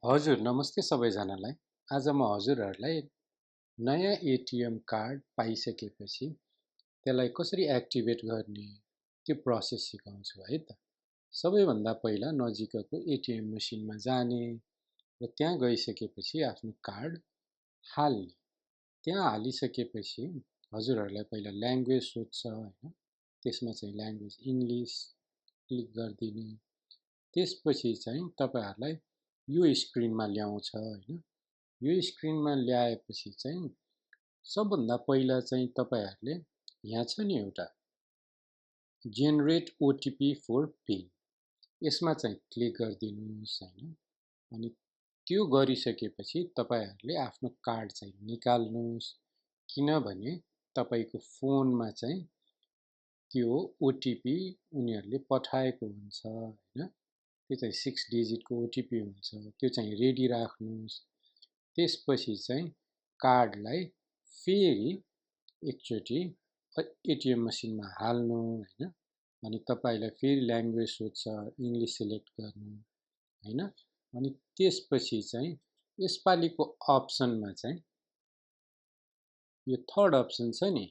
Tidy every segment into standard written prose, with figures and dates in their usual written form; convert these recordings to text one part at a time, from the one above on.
हजुर नमस्ते सबैजनालाई। आज म हजुरहरूलाई नयाँ एटिएम कार्ड पाइसकेपछि त्यसलाई कसरी एक्टिभेट गर्ने त्यो प्रोसेस सिकाउँछु है त। सबैभन्दा पहिला नजिकको एटिएम मसिनमा जाने र त्यहाँ गइसकेपछि आफ्नो कार्ड हाल्ने। त्यहाँ हालिसकेपछि हजुरहरूलाई पहिला ल्याङ्ग्वेज सोध्छ हैन। त्यसमा चाहिँ ल्याङ्ग्वेज इङ्ग्लिस क्लिक गरिदिने। त्यसपछि चाहिँ तपाईहरुलाई यो स्क्रिनमा ल्याउँछ हैन। यो स्क्रिनमा ल्याएपछि चाहिँ सबभन्दा पहिला चाहिँ तपाईहरुले यहाँ छ नि एउटा जेनेरेट ओटिपी फर पिन, यसमा चाहिँ क्लिक गरिदिनुस् हैन। अनि त्यो गरिसकेपछि तपाईहरुले आफ्नो कार्ड चाहिँ निकाल्नुस्, किनभने तपाईको फोनमा चाहिँ त्यो ओटिपी उनीहरुले पठाएको हुन्छ हैन। त्यो चाहिँ 6 डिजिटको ओटिपी हुन्छ, त्यो चाहिँ रेडी राख्नुस्। त्यसपछि चाहिँ कार्डलाई फेरि एकचोटि एटिएम मसिनमा हाल्नु हैन। अनि तपाईलाई फेरि ल्याङ्ग्वेज सोध्छ, इङ्ग्लिस सिलेक्ट गर्नु हैन। अनि त्यसपछि चाहिँ यसपालिको अप्सनमा चाहिँ यो थर्ड अप्सन छ नि,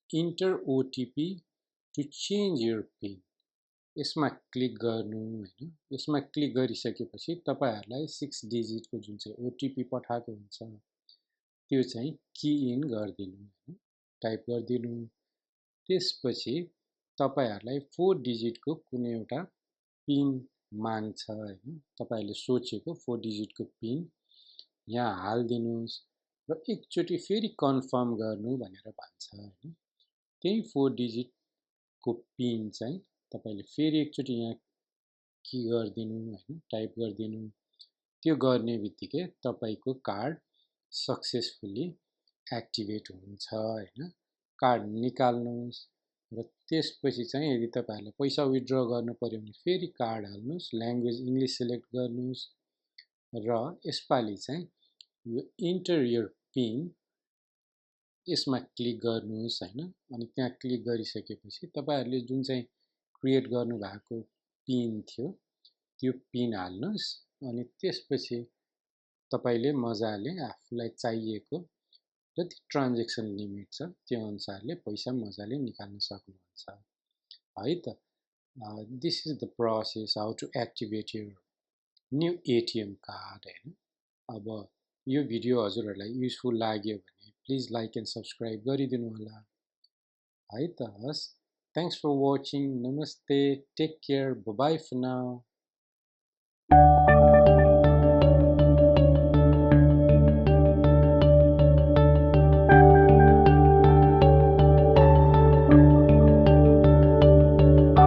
enter OTP to change your PIN, यसमा क्लिक गर्नु हैन। यसमा क्लिक गरिसकेपछि तपाईहरुलाई 6 डिजिटको जुन चाहिँ ओटिपी पठाएको हुन्छ त्यो चाहिँ की इन गरिदिनु हैन, टाइप गरिदिनु। त्यसपछि तपाईहरुलाई 4 डिजिटको कुनै एउटा पिन माग्छ हैन। तपाईहरुले सोचेको 4 डिजिटको पिन यहाँ हाल्दिनुस् र एकचोटि फेरि कन्फर्म गर्नु भनेर भन्छ हैन। त्यही 4 डिजिटको पिन चाहिँ तपाईले फेरि एकचोटि यहाँ की गरिदिनु हैन, टाइप गरिदिनु। त्यो गर्ने बित्तिकै तपाईको कार्ड सक्सेसफुली एक्टिभेट हुन्छ हैन। कार्ड निकाल्नुस् र त्यसपछि चाहिँ यदि तपाईहरुले पैसा विथड्र गर्नु पर्यो भने फेरि कार्ड हाल्नुस्, ल्याङ्ग्वेज इङ्ग्लिस सिलेक्ट गर्नुस् र यसपालि चाहिँ यो इन्टर योर पिन यसमा क्लिक गर्नुस् हैन। अनि त्यहाँ क्लिक गरिसकेपछि तपाईहरुले जुन चाहिँ क्रिएट गर्नु भएको पिन थियो त्यो पिन हाल्नुस्। अनि त्यसपछि तपाईले मजाले आफुलाई चाहिएको जति ट्रान्ज्याक्सन लिमिट छ त्यो अनुसारले पैसा मजाले निकाल्न सक्नुहुन्छ है त। This is the process how to activate your new ATM card हैन। अब यो भिडियो हजुरहरूलाई युजफुल लाग्यो भने प्लिज लाइक एन्ड सब्स्क्राइब गरिदिनु होला है त। हस्, थ्याङ्क्स फर वाचिङ, नमस्ते, take care, bye bye for now.